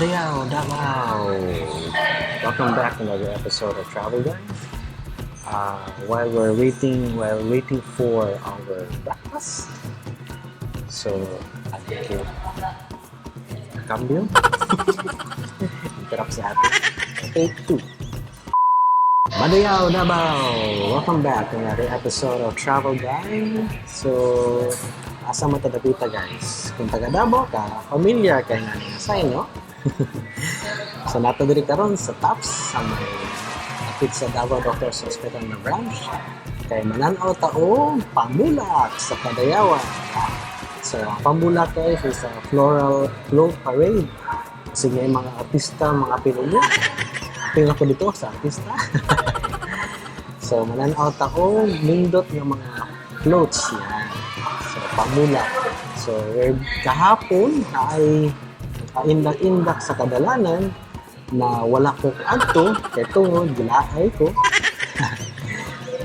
Madayaw, Davao! Welcome back to another episode of Travel Guy. While waiting for our breakfast, so thank you. Cambio? Interrupt sa atin. Take two. Madayaw, Davao! Welcome back to another episode of Travel Guy. So, asa man ta dapita, guys? Kung taga Davao ka, familiar kay nga nga sign, no? So, naa ta diri karon sa Tops sa may apit sa Davao Doctors Hospital na branch. Kay mananaw ta og pamulak sa Kadayawan. So, ang pamulak, guys, is a floral float parade. Sige, mga artista, mga pinuno. Tingnan ko dito sa artista. So, mananaw ta og nindot ng mga floats. Yan. So, pamulak. So, kahapon ay indak-indak sa kadalanan na wala ko adto kay tungod gilaay ko.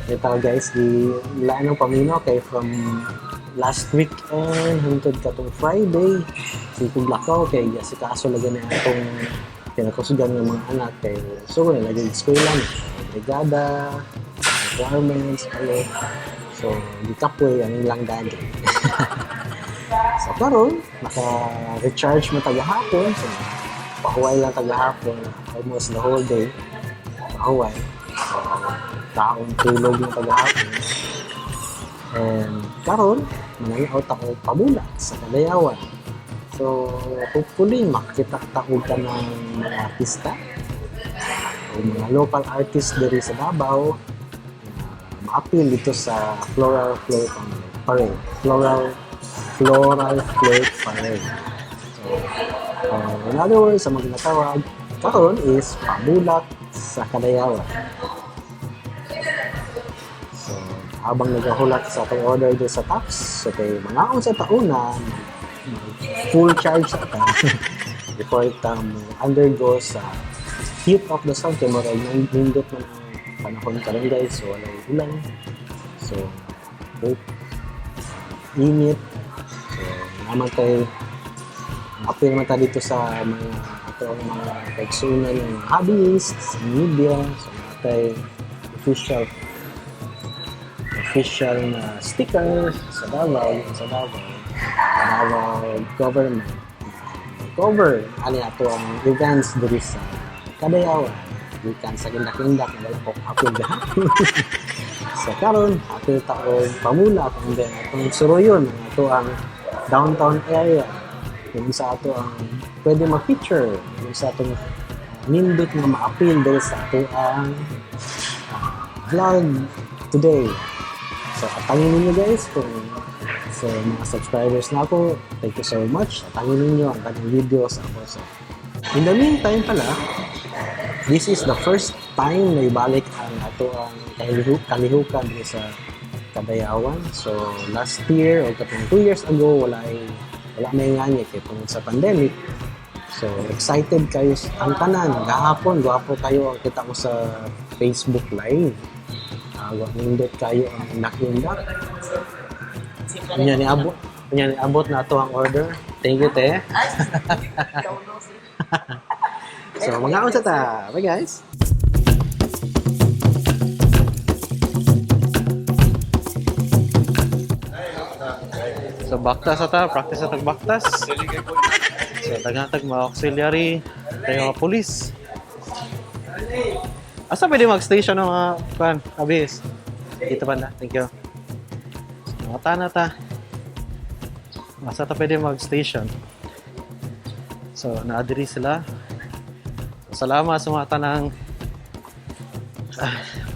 Ito, guys, di laan ng paminaw kay from last weekend hangtod katong Friday, di ko lakaw kay si kaso lagi na atong pinakusugan ng mga anak kay so na lagi eskwela, brigada, requirements, ano. So, di kapoy ang ilang dagi. So karon naka-recharge mo tagahapon. So pahuway lang tagahapon, almost the whole day. Pahuway. So kaon, tulog lang tagahapon. And karon mananaw ta og pamulak sa Kadayawan. So hopefully makita ta og kanang mga artista o mga local artist diri sa Davao na maapil dito sa floral float parade. Floral float parade. So, in other words, sa mga ginatawag karon is pamulak sa Kadayawan. So, habang nagahulat sa atong order dito sa Tops, so kay mangaon sa tauna, full charge sa ta before ta mo undergo sa heat of the sun kay murag nindot man ang panahon karon, guys. So walay ulan, so hope init. So naman kay apil naman ta dito sa mga ato ang mga kaigsuonan ng mga hobbyists sa media. So naa tay official na sticker sa Davao, Davao government cover ani ato ang events diri sa Kadayawan gikan sa Kindak-Indak na wala ko apil gahapon. So karon apil ta og pamulak and then atong suroyon ang ato ang downtown area kung sa ato ang pwede ma-feature, kung sa atong nindot nga maapil diri sa ato ang vlog today. So atangin ninyo, guys, kung sa mga subscribers na ako, thank you so much. Atangin ninyo ang kanang videos ako. So in the meantime pala, this is the first time na ibalik ang ato ang kalihukan diri sa Kadayawan. So last year o katong 2 years ago, wala may ngani kay tungod sa pandemic. So excited kayo ang tanan gahapon, gwapo kayo ang kita ko sa Facebook Live. Nindot kayo ang nakindak. Unya ni abot na ato ang order. Thank you, te. So mangaon sa ta. Bye, guys. So baktas ta, practice sa tagbaktas. So daghan tag mga auxiliary, tayo mga police. Asa pwede mag-station ng mga kan, abis? Dito banda. Thank you. So, mga na ta. Asa ta pwede mag-station? So, naadiri sila. So, salamat sa mga tanang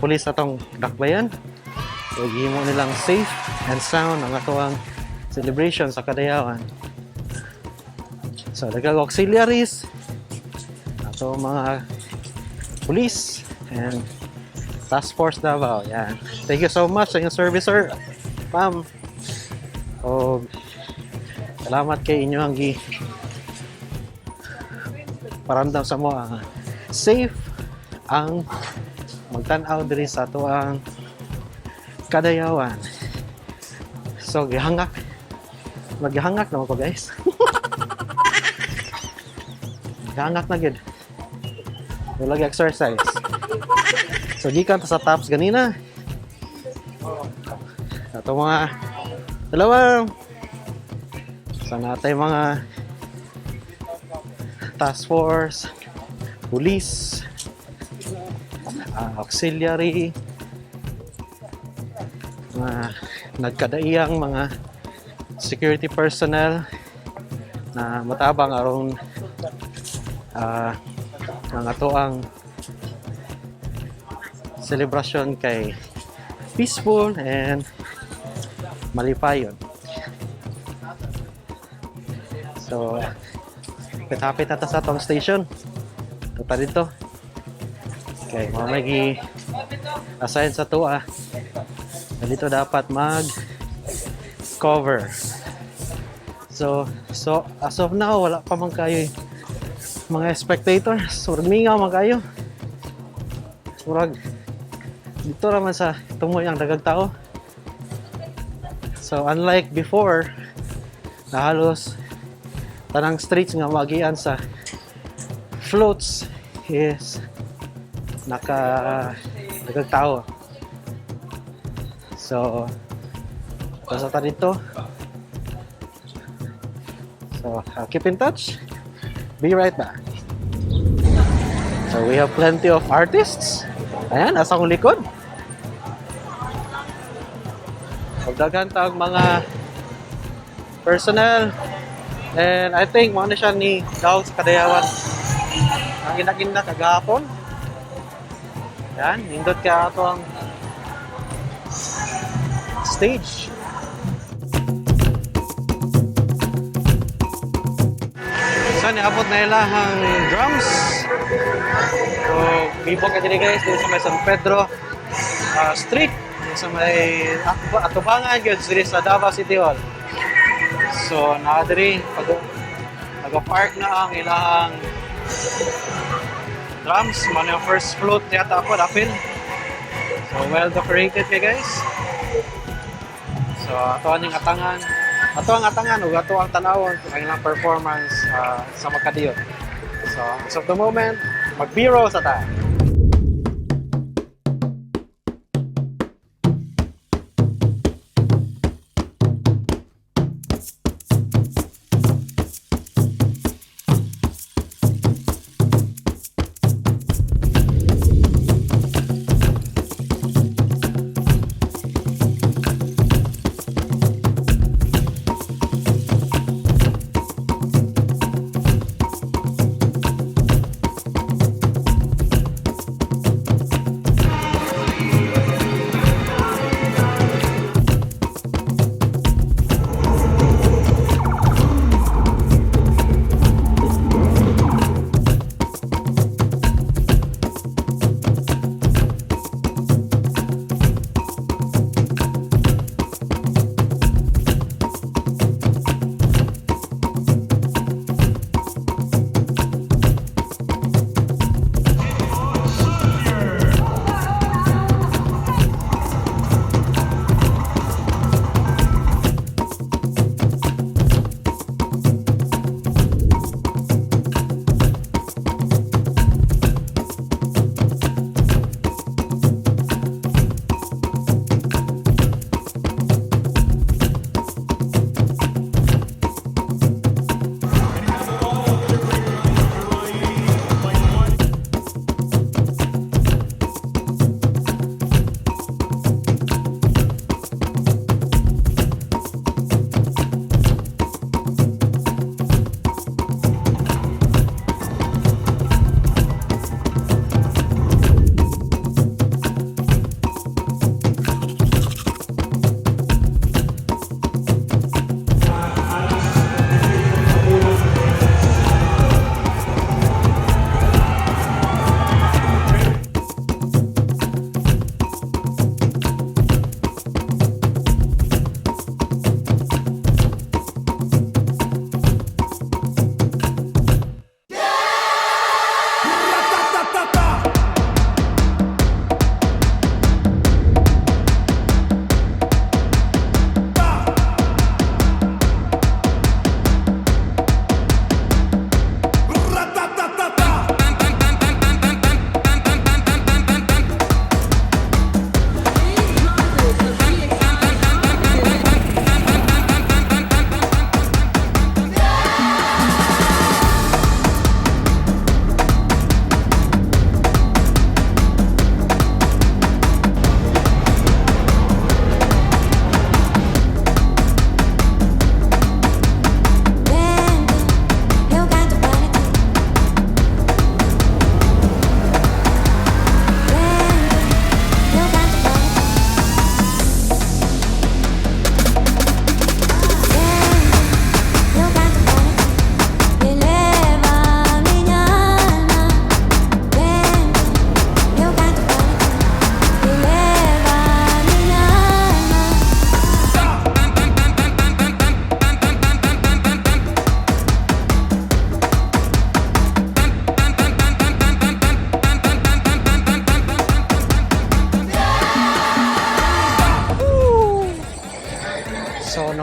pulis atong dakbayan. So, gihimo nilang safe and sound ang atoang celebration sa Kadayawan. So, daghang auxiliaries, ato mga police, and Task Force Davao. Yan. Thank you so much sa inyong service, sir. Ma'am. O, salamat kay inyo ang gi paramdam sa mo ang safe ang magtan-aw diri sa ato ang Kadayawan. So, gihangak. Maghangak naman ko, guys. Gangak na gid. Wala exercise. So gikan ta sa tops ganina. Ato mga dalawa. Sa natay mga task force, police, auxiliary, mga nagkadaiyang mga security personnel na matabang aron ang atoang celebration kay peaceful and malipayon. So, hapit na ta sa atong station. Tuta dito. Okay, mga may assign sa tuwa. Dito dapat mag cover. So as of now, wala pa man kayo mga spectators. Murag mingaw man kayo. Murag dito raman sa tumoy ang daghang tao. So unlike before, na halos tanang streets nga magian sa floats is naka daghang tao. So basta ta dito. So keep in touch. Be right back. So we have plenty of artists. Ayan, nasa akong likod. Pagdaghan tag mga personnel. And I think mao na siya ni daw sa Kadayawan. Ang ginaginda kagahapon. Yan, nindot ka ato ang stage. So, niabot na ila ang drums. So, bibok ka diri, guys, dito sa may San Pedro Street, dito sa may atubangan gyud diri sa Davao City Hall. So, naa diri pag nag-park na ang ilang drums, mao yung first float yata ako dapil. So, well decorated kay, guys. So, ato ang atangan. Ato ang atangan ug ato ang tanawon ang ilang performance sa Makadiyot. So, as of the moment, mag-B-roll sa ta.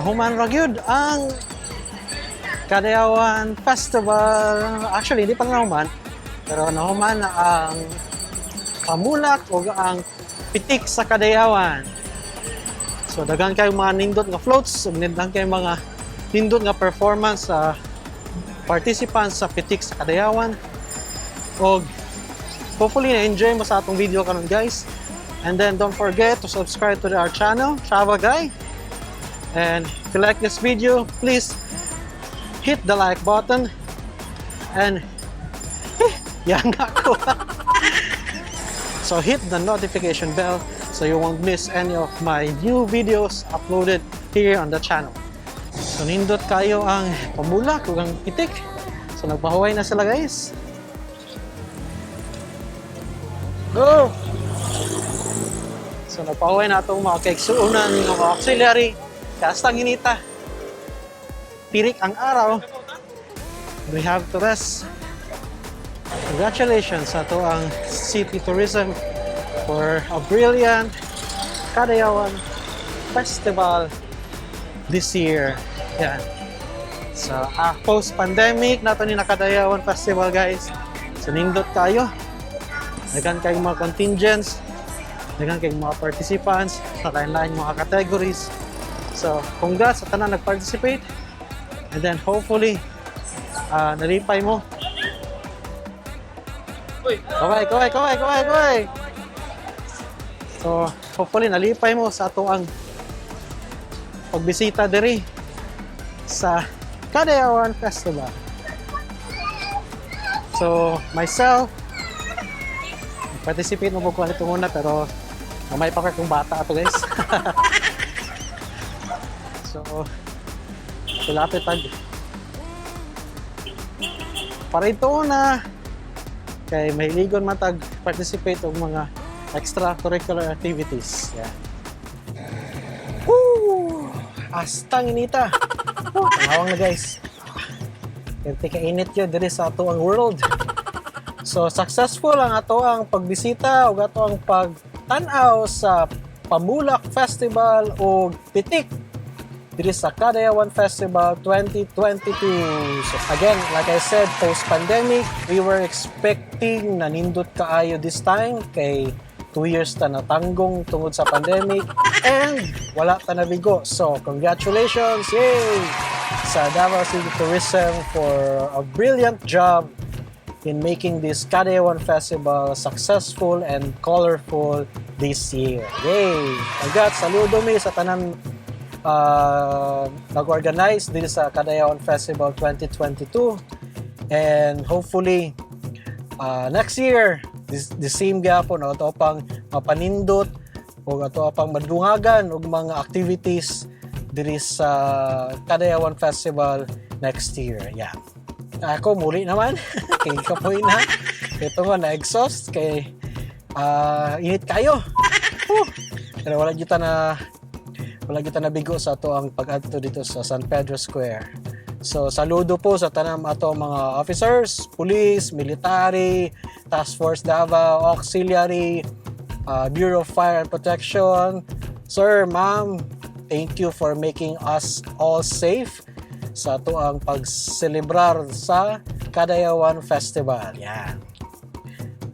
Nahuman ra gyud ang Kadayawan Festival. Actually, hindi pa nahuman, pero nahuman na ang pamulak o ang pitik sa Kadayawan. So daghan kayo mga nindot nga floats, ug daghan kayo mga nindot nga performance sa participants sa pitik sa Kadayawan. Og hopefully na-enjoy mo sa atong video karon, guys. And then don't forget to subscribe to our channel, Travel Guy. And if you like this video, please hit the like button and yan ako. So hit the notification bell so you won't miss any of my new videos uploaded here on the channel. So nindot kayo ang pamulak ug ang pitik. So nagpahuway na sila, guys. Go! So nagpahuway na atong mga kaigsuonan nga mga auxiliary. Kastang inita. Tirik ang araw. We have to rest. Congratulations sa ato ang City Tourism for a brilliant Kadayawan Festival this year. Yan. So, post-pandemic nato ni Kadayawan Festival, guys. So, nindot kayo. Daghan kayong mga contingents, daghan kayong mga participants sa lain-lain mga categories. So, congrats sa tanan nag-participate. And then hopefully, nalipay mo. Kaway, kaway, kaway, kaway, kaway. So, hopefully nalipay mo sa ato ang pagbisita diri sa Kadayawan Festival. So, myself, participate mo ko nito muna, pero gamay pa kong bata ato, guys. So, tulapit tag para ito na kay mahiligon matag participate og mga extracurricular activities. Yeah. Woo! Astang inita. Woo, tangawang na, guys. Kaya kainit yun diri sa ato ang world. So successful ang ato ang pagbisita ug ato ang pagtan-aw sa Pamulak Festival o Pitik diri sa Kadayawan Festival 2022. So again, like I said, post-pandemic, we were expecting na nindot kaayo this time kay 2 years ta natanggong tungod sa pandemic and wala ta nabigo. So congratulations, yay! Sa Davao City Tourism for a brilliant job in making this Kadayawan Festival successful and colorful this year. Yay! Congrats! Saludo mi sa tanan nag-organize dito sa Kadayawan Festival 2022 and hopefully next year this, the same gyapon ato pang mapanindot o ato pang madungagan og mga activities diri sa Kadayawan Festival next year. Yeah. Ako muli naman kay kapoy na. Ito nga na-exhaust kay init kayo. Whew. Pero wala gyud ta nabigo sa ato ang pag-adto dito sa San Pedro Square. So saludo po sa tanang ato mga officers, police, military, Task Force Davao, Auxiliary, Bureau of Fire and Protection. Sir, ma'am, thank you for making us all safe sa ato ang pagselebrar sa Kadayawan Festival. Yan.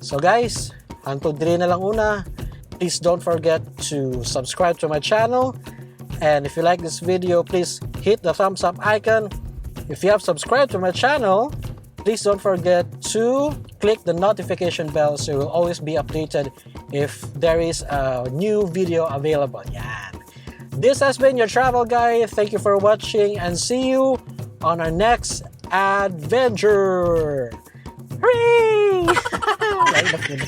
So guys, hantod diri na lang una. Please don't forget to subscribe to my channel. And if you like this video, please hit the thumbs up icon. If you have subscribed to my channel, please don't forget to click the notification bell so you will always be updated if there is a new video available. Yan. This has been your travel guy. Thank you for watching and see you on our next adventure. Hooray! Lain ba yun?